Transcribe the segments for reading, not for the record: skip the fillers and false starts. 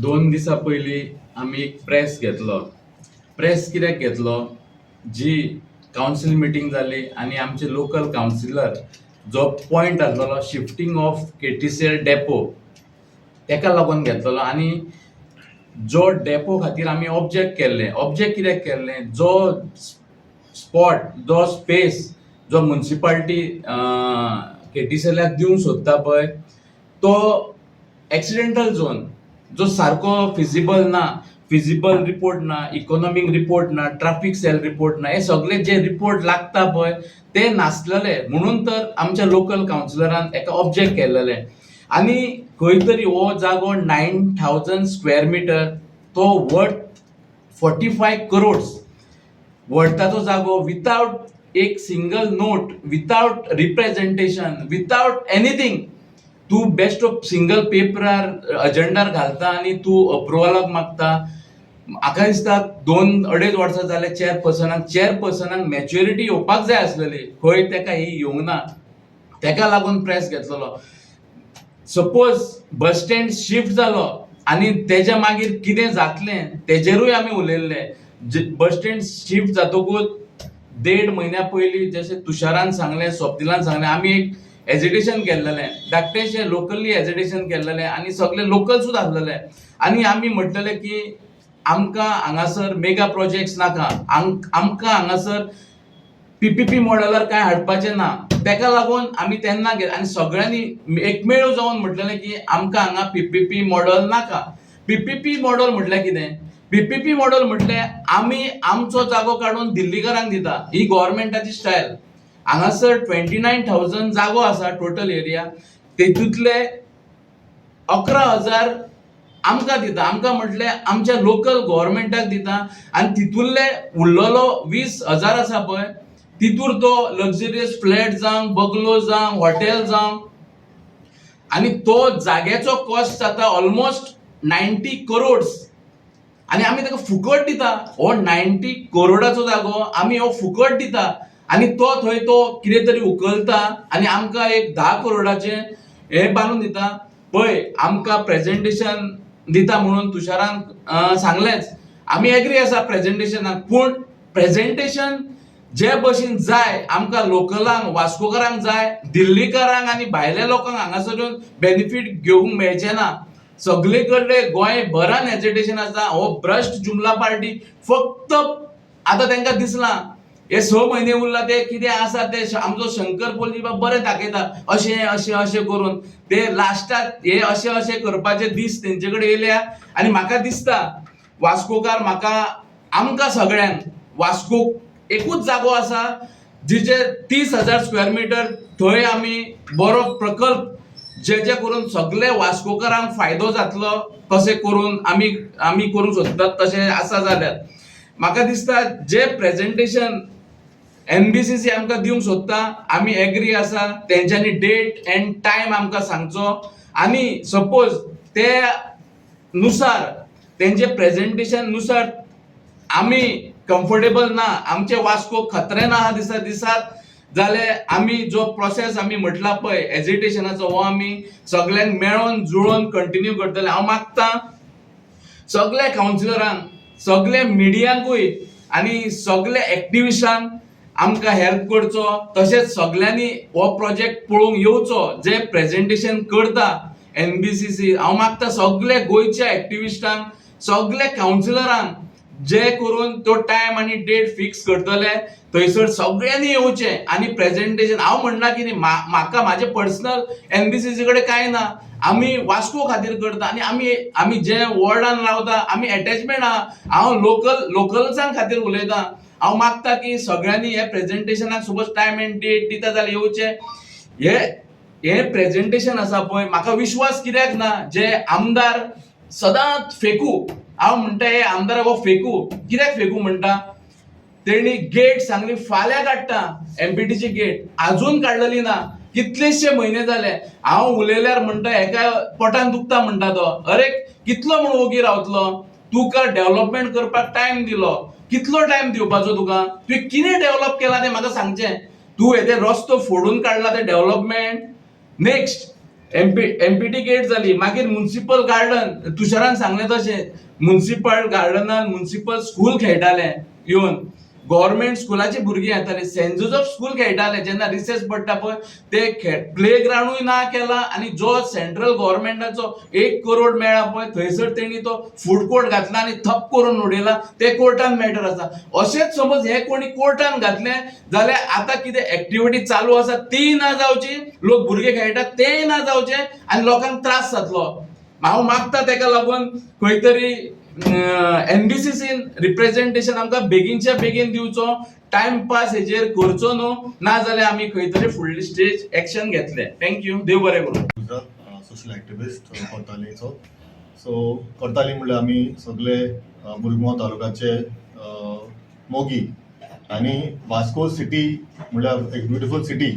2 दिसां पयलीं आमी एक प्रेस घेतलो. प्रेस कित्याक घेतलो? जी कावन्सील मिटींग जाली आनी आमचे लोकल कावन्सिलर जो पॉयंट आसलेलो, shifting of KTCL depot, तेका लागून घेतलेलो. आनी जो डेपो खातीर आमी ऑब्जेक्ट केल्लें. ऑब्जेक्ट कित्याक केल्लें? जो स्पॉट, जो स्पेस जो मुन्सिपाल्टी केटीसीएलाक दिवंक सोदता पळय, तो एक्सिडेंटल झोन, जो सारको फिजिबल ना, फिजिबल रिपोर्ट ना, इकॉनॉमीक रिपोर्ट ना, ट्राफीक सेल रिपोर्ट ना, हे सगळे जे रिपोर्ट लागता पळय ते नासलेले. म्हणून तर आमच्या लोकल कावन्सिलरान एका ऑब्जेक्ट केल्लेले. आनी खंय तरी हो जागो 9,000 स्क्वेअर मिटर, तो वर्थ 45 करोड्स वर्थाचो जागो, वितावट एक single note, without representation, without anything, तूं बेश्टो सिंगल पेपरार अजेंडार घालता आनी तूं अप्रुवलाक मागता. म्हाका दिसता 2-2.5 वर्सां जाले चेअरपर्सनाक. चेअरपर्सनाक मॅच्युरिटी येवपाक जाय आसलेली, खंय तेका ही येवंक ना. तेका लागून प्रेस घेतलेलो. सपोज बस स्टँड शिफ्ट जालो आनी तेज्या मागीर कितें जातलें तेजेरूय आमी उलयल्ले. बस स्टँड शिफ्ट जातकूच देड म्हयन्या पयलीं, जशें तुषारान सांगलें, स्वप्निलान सांगलें, आमी एक एजिटेशन केल्लेलें, धाकटेशें लोकली एजिटेशन केल्लेलें आनी सगळे लोकल सुद्दां आसलेले. आनी आमी म्हटलेले की आमकां हांगासर मेगा प्रोजेक्ट्स नाका, आमकां हांगासर पीपीपी मॉडेलार कांय हाडपाचें ना. तेका लागून आमी तेन्ना आनी सगळ्यांनी एकमेळ जावन म्हटलेलें की आमकां हांगा पीपीपी मॉडल नाका. पीपीपी मॉडल म्हटल्यार कितें? पीपीपी मॉडल म्हटल्यार आमी आमचो जागो काडून दिल्लीकारांक दिता, ही गोवोरमेंटाची स्टायल. हांगासर 29,000 जागो आसा टोटल एरिया, तेतूंतले 11,000 आमकां दिता. आमकां म्हटल्यार आमच्या लोकल गोवोरमेंटाक दिता. आनी तितूंतले उरलेलो 20,000 आसा पळय, तितूर तो लक्झरियस फ्लॅट जावं, बंगलो जावं, हॉटेल जावं. आनी तो जाग्याचो कॉस्ट जाता ऑलमोस्ट 90 करोड्स आनी आमी ताका फुकट दिता. हो 90 करोडाचो जागो आमी हो फुकट दिता आनी तो थंय तो कितें तरी उखलता आनी आमकां एक 10 करोडाचें हें बांदून दिता. पळय, आमकां प्रेजेंटेशन दिता म्हणून तुषारान सांगलेंच, आमी एग्री आसा प्रेजेंटेशनाक. पूण प्रेजेंटेशन जे भशेन जाय आमकां लोकलांक, वास्कोकारांक जाय. दिल्लीकारांक आनी भायल्या लोकांक हांगासर येवन बेनिफीट घेवंक मेळचें ना. सगळे कडेन गोंयभरान एजिटेशन आसा. हो भ्रश्ट जुमला पार्टी फक्त आतां तांकां दिसलां हे 6 म्हयने उरला, ते कितें आसा ते आमचो शंकर पोलजी बाब बरें दाखयता. अशें अशें अशें करून ते लास्टाक हे अशें अशें करपाचे दीस तेंचे कडेन येयल्या. आनी म्हाका दिसता वास्कोकार, म्हाका आमकां सगळ्यांक वास्को एकूच जागो आसा जिचे 30,000 स्क्वेअर मिटर, थंय आमी बरो प्रकल्प जे जे करून सगळे वास्कोकारांक फायदो जातलो तशें करून आमी करूंक सोदतात. तशें आसा जाल्यार म्हाका दिसता जे प्रेजेंटेशन एनबीसीसी आमकां दिवंक सोदता, आमी एग्री आसा. तेंच्यांनी डेट एंड टायम आमकां सांगचो आनी सपोज ते नुसार, तेंचे प्रेजेंटेशन नुसार आमी कम्फर्टेबल ना, आमचे वास्को खतरे ना दिसा दिसात जाल्यार आमी जो प्रोसेस आमी म्हटला पळय एजिटेशनाचो, हो आमी सगल्यांक मेळोन जुळोन कंटिन्यू करतले. हांव मागता सगल्या कावन्सिलरांक, सगल्या मिडियांकूय आनी सगल्या एक्टिविस्टांक आमकां हेल्प करचो. तशेंच सगल्यांनी हो प्रोजेक्ट पळोवंक येवचो जे प्रेजेंटेशन करता एनबीसीसी. हांव मागता सगल्या गोंयच्या एक्टिविस्टांक, सगल्या कावन्सिलरांक, जे करून तो टायम आनी डेट फिक्स करतले थंयसर सगळ्यांनी येवचें आनी प्रेजेंटेशन. हांव म्हणना की म्हाका म्हाजें पर्सनल एनबीसीसी कडेन कांय ना. आमी वास्को खातीर करता आनी आमी जे वॉर्डान रावता, आमी एटॅचमेंट आहा. हांव लोकल्सां खातीर उलयतां. हांव मागता की सगळ्यांनी हे प्रेजेंटेशनाक सपोज टायम एंड डेट दिता जाल्यार येवचें. हे हे प्रेजेंटेशन आसा पळय, म्हाका विश्वास कित्याक ना? जे आमदार सदांच फेकू, हांव म्हणटा हे आमदाराक हो फेकू. कित्याक फेकू म्हणटा? तेणी गेट सांगली फाल्यां काडटा, एमपीटीची गेट अजून काडलेली ना, कितलेशे म्हयने जाले. हांव उलयल्यार म्हणटा हेका पोटान दुखता म्हणटा तो. अरे, कितलो म्हूण ओगी रावतलो? तुका डेव्हलपमेंट करपाक टायम दिलो, कितलो टायम दिवपाचो तुका? तुवें कितें डेव्हलप केलां तें म्हाका सांगचें. तूं हेते रस्तो फोडून काडला ते डेव्हलपमेंट? नेक्स्ट एमपीटी गेट जाली, मागीर म्युन्सिपल गार्डन. तुषारान सांगलें तशें, म्युन्सिपल गार्डनान म्युन्सिपल स्कूल खेळटाले येवन, गव्हर्मेंट स्कुलाची भुरगीं येताली, सेंट जोजफ स्कूल खेळटाले जेन्ना रिसेस पडटा पळय ते खेळ. प्ले ग्रावंडूय ना केला आनी जो सेंट्रल गव्हर्मेंटाचो 1 करोड मेळ्ळा पळय, थंयसर तेणी तो फूड कोर्ट घातला आनी थप करून उडयला. ते कोर्टान मॅटर आसा. अशेंच समज हे कोणी कोर्टान घातले जाल्यार आतां कितें एक्टिविटी चालू आसा ती ना जावची, लोक भुरगे खेळटात तेय ना जावचे आनी लोकांक त्रास जातलो. हांव मागता, तेका लागून खंय तरी एनबीसीसीन रिप्रेझेंटेशन आमकां बेगीनच्या बेगीन दिवचो, टायमपास हेजेर करचो न्हू, ना जाल्यार आमी खंय तरी फुडली स्टेज एक्शन घेतले. Thank you, देव बरें करूं. गुजरात सोशल एक्टिविस्ट कोर्तालीचो. सो कोर्ताली म्हणल्यार आमी सगळे मुरगांव तालुक्याचे मोगी आनी वास्को सिटी म्हणल्यार एक beautiful city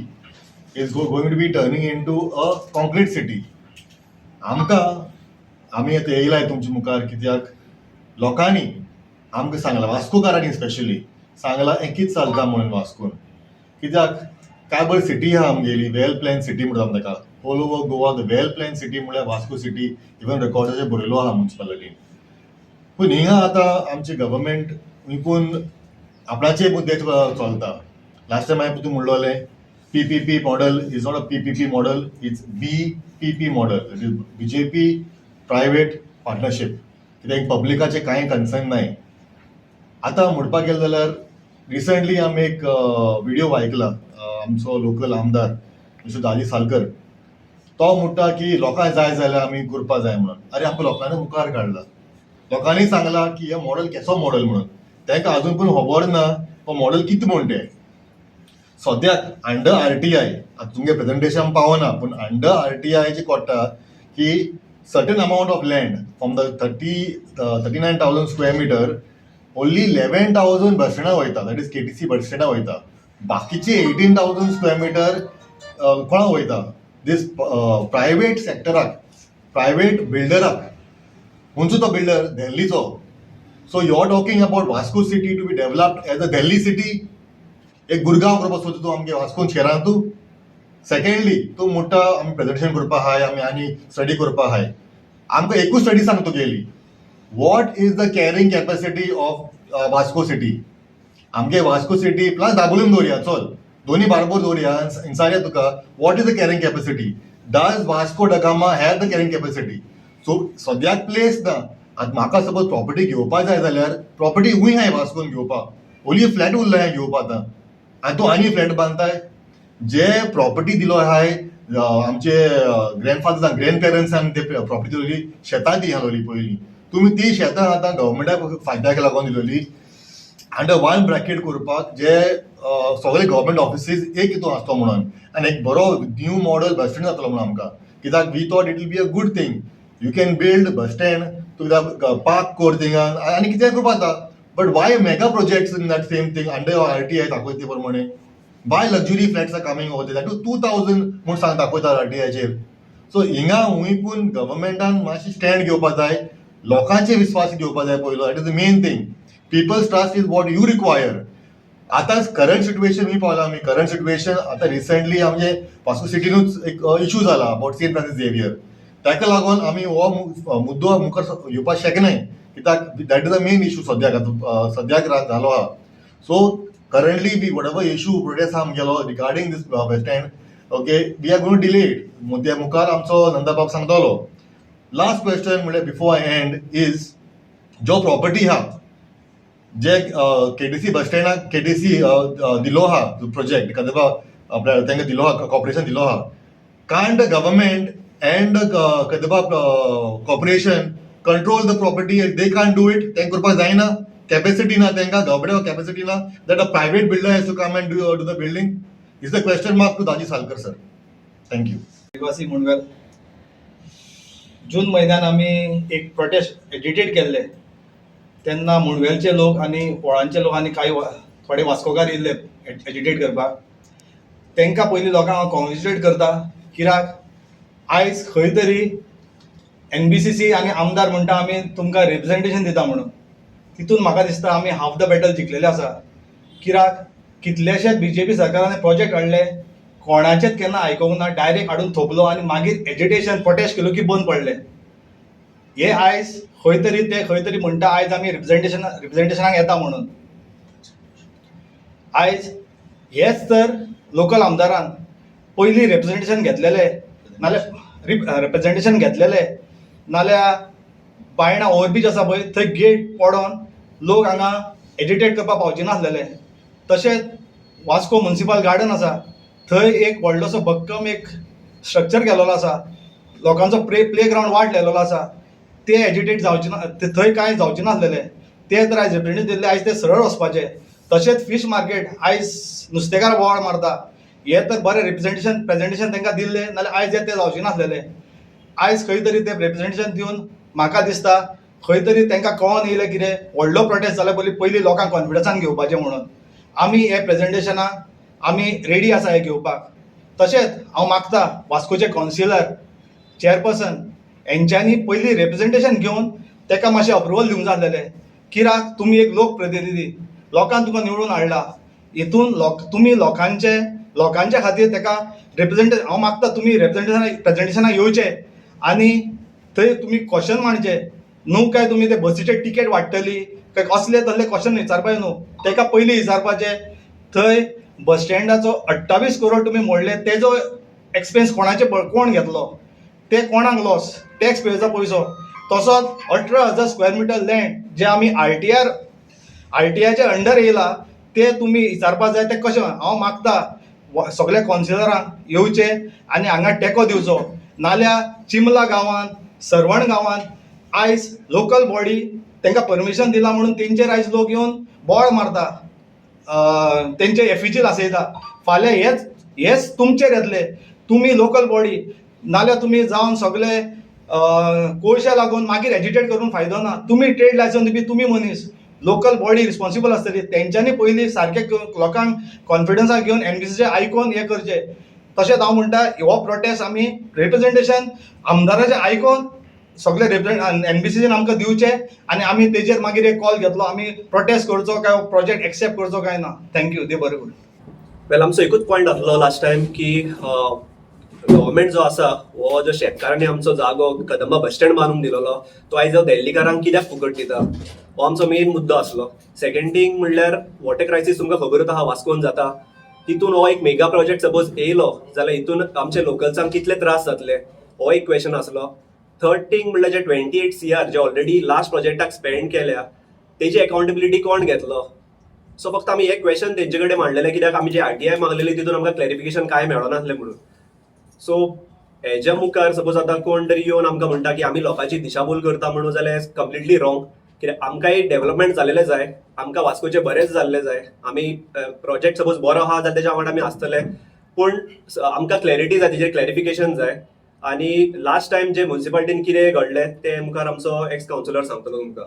is going to be turning into a concrete city. आमकां आमी आतां येयलाय तुमच्या मुखार कित्याक लोकांनी आमकां सांगलां, वास्कोकारांनी स्पेशली सांगलां हें कितें चलता म्हणून वास्कोन. कित्याक काय बरी सिटी आहा आमगेली, वेल प्लॅन सिटी म्हणटा आमी ताका. All over Goa the well plan city म्हणल्यार वास्को सिटी. इवन रेकॉर्डाचेर बरयलो आहा म्युन्सिपालिटीन. पूण हिंगा आतां आमची गव्हर्मेंट विकून आपणाचे मुद्द्याचेर चलता. लास्ट टायम हांवें तूं म्हणलोलें, PPP model is not a PPP model, it's BPP model, it is BJP private partnership. कित्याक पब्लिकाचें कांय कन्सर्न नाय. आतां म्हणपाक गेलें जाल्यार रिसंटली आमी एक विडियो आयकला, आमचो लोकल आमदार मिस्टर दाजी सालकर, तो म्हणटा की लोकांक जाय जाल्यार आमी करपा जाय म्हणून. अरे, आमकां लोकांनी मुखार काडला, लोकांनी सांगला की हे मॉडल केसो मॉडल म्हणून. तांकां अजून पण खबर ना हो मॉडल कितें म्हण तें. सद्याक अंडर आरटीआय, आतां तुमगे प्रेजेंटेशन पावना, पूण अंडर आरटीआय जे कोट्टा की certain amount of land from the 39,000 square meter, only 11,000 बस स्टँडा वयता, that is KTC बस स्टँडा वयता. बाकीचे 18,000 स्क्वेअर मिटर कोणाक वयता? दीस प्रायवेट सेक्टराक, प्रायवेट बिल्डराक. खंयचो तो builder? दिल्लीचो. So you are talking about Vasco city to be developed as a Delhi city. एक गुरगांव करपाक सोदता तूं आमगे वास्कोन शहरान तूं. सेकंडली, तूं म्हणटा आमी प्रेजेंटेशन करपा आहाय, आमी आनी स्टडी करपा आहाय. आमकां एकूच स्टडी सांग तुगेली, what is the carrying capacity of Vasco city? आमगे वास्को सिटी प्लस दाबोलीम दवरया, चल दोनी बारबोर दवरया, विचारया तुका, what is the carrying capacity? Does Vasco da Gama have the carrying capacity? So सद्याक प्लेस ना. आतां म्हाका सपोज प्रॉपर्टी घेवपा जाय जाल्यार प्रॉपर्टी खूंय आहाय वास्कोन घेवपाक? ओनली फ्लॅट उरला घेवपा आतां आनी तूं आनी फ्लॅट बांदताय. जे प्रॉपर्टी दिलो आहाय, आमचे ग्रँडफादर्सान, ग्रँड पेरंट्सान ते प्रॉपर्टी दिलोली, शेतां दी आहलोली पयलीं, तुमी ती शेतां आतां गव्हर्मेंटाक फायद्याक लागून दिलोली अंडर वन ब्रॅकेट करपाक, जे सगळे गव्हर्मेंट ऑफिसीस एक हितून आसतो म्हणून आनी एक बरो न्यू मॉडल बस स्टँड जातलो म्हणून आमकां. कित्याक we thought it will be a good thing, you can build bus stand, तूं कित्याक पार्क कर थिंगा आनी कितें करपाक जाता. But why mega projects in that same thing under RTI दाखयता ते प्रमाणे? Why luxury flats are coming over that 2,000 म्हूण सांग दाखयता आरटीआयचेर? सो हिंगा हुंय पूण गव्हर्मेंटान मातशी स्टँड घेवपा जाय, लोकांचे विस्वास घेवपा जाय पयलो. That is the main thing. People's trust is what you require. आतां करंट सिट्युएशन खंय पावला आमी? करंट सिट्युएशन आतां रिसंटली आमचे वास्को सिटीनूच एक इशू जाला अबाउट सेंट फ्रांसीस झेवियर. ताका लागून आमी हो मुद्दो मुखार येवपाक शकनाय, कित्याक that is the main issue सद्याक आतां सद्याक जालो आहा. So currently we whatever issue protest आहा आमगेलो regarding this bus stand, okay, we are going delay it. मुद्द्या मुखार आमचो नंदाबाब सांगतलो. लास्ट क्वेश्चन म्हणल्यार बिफोर I and is, जो प्रॉपर्टी आहा, जे केटीसी बस स्टँडाक केटीसी दिलो आहा प्रोजेक्ट, कदंबा आपल्या तांकां दिलो आहा, कॉर्पोरेशन दिलो आहा, can't the government and Kadamba corporation control the property? They can't do it? तेंकां करपाक जायना? कॅपॅसिटी ना तांकां? गव्हर्मेंट कॅपॅसिटी ना that a private builder has to come and do the building? Is the question mark to Daji Salkar sir. Thank you. आदिवासी मुणवेल, जून म्हयन्यान आमी एक protest agitate केल्ले तेन्ना मुणवेलचे लोक आनी पोळांचे लोक आनी कांय थोडे वास्कोकार येयल्ले एजिटेट करपाक. तांकां पयलीं लोकांक हांव कॉंग्रेच्युलेट करता, कित्याक आयज खंय तरी एनबीसीसी आनी आमदार म्हणटा आमी तुमकां रिप्रेजेंटेशन दिता म्हणून. तितून म्हाका दिसता आमी हाफ the battle जिखलेले आसा, कित्याक कितलेशेच बीजेपी सरकारान प्रोजेक्ट हाडले. कोणाचेच केन्ना आयकूंक ना, डायरेक्ट हाडून थोपलो आनी मागीर एजिटेशन प्रोटेस्ट केलो की बंद पडले. हे आयज खंय तरी ते खंय तरी म्हणटा आयज आमी रिप्रेझेंटेशनाक येता म्हणून. आयज हेच तर लोकल आमदारान पयलीं रिप्रेझेंटेशन घेतलेले, नाल्यार रिप्रेझेंटेशन घेतलेले नाल्यार बायणा ओवरब्रीज आसा पळय थंय गेट पडोन लोक हांगा एजिटेट करपाक पावचे नासलेले. तशेंच वास्को मुन्सिपल गार्डन आसा थंय एक व्हडलोसो भक्कम एक स्ट्रक्चर केलेलो आसा, लोकांचो प्ले ग्रावंड वाडलेलो आसा, ते एजिटेट जावचे ना, थंय कांय जावचें नासलेलें. ते तर आयज रिप्रेझेंटेशन दिल्ले, आयज ते सरळ वचपाचे. तशेंच फीश मार्केट आयज नुस्तेकार बोवाळ मारता, हे तर बरें रिप्रेझेंटेशन प्रेजेंटेशन तांकां दिल्लें नाल्यार आयज हे ते जावचे नासलेले. आयज खंय तरी ते रिप्रेझेंटेशन दिवन म्हाका दिसता खंय तरी तांकां कळोन येयलें कितें व्हडलो प्रोटेस्ट जाल्यार पयलीं पयलीं लोकांक कॉन्फिडन्सान घेवपाचें म्हणून आमी हे प्रेजेंटेशनाक आमी रेडी आसा हें घेवपाक. तशेंच हांव मागता वास्कोचे कावन्सिलर चेअरपर्सन हेंच्यांनी पयलीं रिप्रेझेंटेशन घेवन ताका मातशें अप्रुवल दिवंक जाय आसलेलें. कित्याक तुमी एक लोकप्रतिनिधी, लोकान तुका निवडून हाडला, हितून लोक तुमी लोकांचे लोकांच्या खातीर ताका रिप्रेझेंटे हांव मागता तुमी रिप्रेझेंटेशन प्रेजेंटेशनाक येवचें आनी थंय तुमी क्वेश्चन मांडचे न्हू काय तुमी ते बसीचे टिकेट वाडटली काय असले तसले क्वेश्चन विचारपाचे न्हू. ताका पयलीं विचारपाचें थंय बस स्टँडाचो 28 करोड तुमी मोडले तेजो एक्सपेन्स कोणाचे कोण घेतलो, ते कोणाक लॉस, टॅक्स पेयर्सा पयसो. तसोच 18,000 स्क्वेअर मिटर लँड जे आमी आरटीआरच्या अंडर येयला ते तुमी विचारपा जाय ते कशें. हांव मागता सगल्या कावन्सिलरांक येवचे आनी हांगा टेको दिवचो, नाल्यार चिमला गांवांत सर्वण गांवांत आयज लोकल बॉडी तांकां परमिशन दिलां म्हणून तेंचेर आयज लोक येवन बोवाळ मारता, तेंचे एफिजी लासयता. फाल्यां हेच हेच तुमचेर येतले, तुमी लोकल बॉडी नाल्यार तुमी जावन सगले कोळशा लागून मागीर एजिटेट करून फायदो ना. तुमी ट्रेड लायसन्स दिवपी तुमी मनीस, लोकल बॉडी रिस्पॉन्सिबल आसतली, तेंच्यांनी पयलीं सारकें लोकांक कॉन्फिडन्सान घेवन एनबीसीचे आयकोन हें करचें. तशेंच हांव म्हणटा हो प्रोटेस्ट आमी रिप्रेझेंटेशन आमदाराचें आयकोन सगळे रिप्रेझेंट एनबीसीन आमकां दिवचें आनी आमी तेजेर मागीर एक कॉल घेतलो, आमी प्रोटेस्ट करचो काय प्रोजेक्ट एक्सेप्ट करचो काय ना. Thank you, देव बरें करूं. वेल, आमचो एकूच पॉयंट आसलो लास्ट टायम की गव्हर्मेंट जो आसा हो जो शेतकारांनी आमचो जागो कदंबा बस स्टँड बांदून दिलेलो तो आयज जो दिल्लीकारांक कित्याक फुकट दिता हो आमचो मेन मुद्दो आसलो. सेकंड थिंग म्हणल्यार वॉटर क्रायसीस तुमकां खबरूच आहा वास्कोन जाता, तितून हो एक मेगा प्रोजेक्ट सपोज येयलो जाल्यार हितून आमचे लोकल्सांक कितले त्रास जातले हो एक क्वेश्चन आसलो. थर्ड थिंग म्हणल्यार जे 28 CR जे ऑलरेडी लास्ट प्रोजेक्टाक स्पेंड केल्या तेजी अकाउंटेबिलिटी कोण घेतलो. सो फक्त आमी हे क्वेश्चन तेंचे कडेन मांडलेले कित्याक आमी जे आरटीआय मागलेली तितून आमकां क्लॅरिफिकेशन कांय मेळनासलें म्हणून. सो हेज्या मुखार सपोज आतां कोण तरी येवन आमकां म्हणटा की आमी लोकांची दिशाभूल करता म्हणून जाल्यार कंप्लिटली रॉंग. कित्याक आमकांय डेव्हलपमेंट जालेलें जाय, आमकां वास्कोचें बरेंच जाल्लें जाय. आमी प्रोजेक्ट सपोज बरो आहा जाल्यार तेज्या वांगडा आमी आसतले, पूण आमकां क्लॅरिटी जाय, तेजेर क्लॅरिफिकेशन जाय. आनी लास्ट टायम जे मुन्सिपालिटीन कितें घडलें तें मुखार आमचो एक्स कावन्सिलर सांगतलो तुमकां.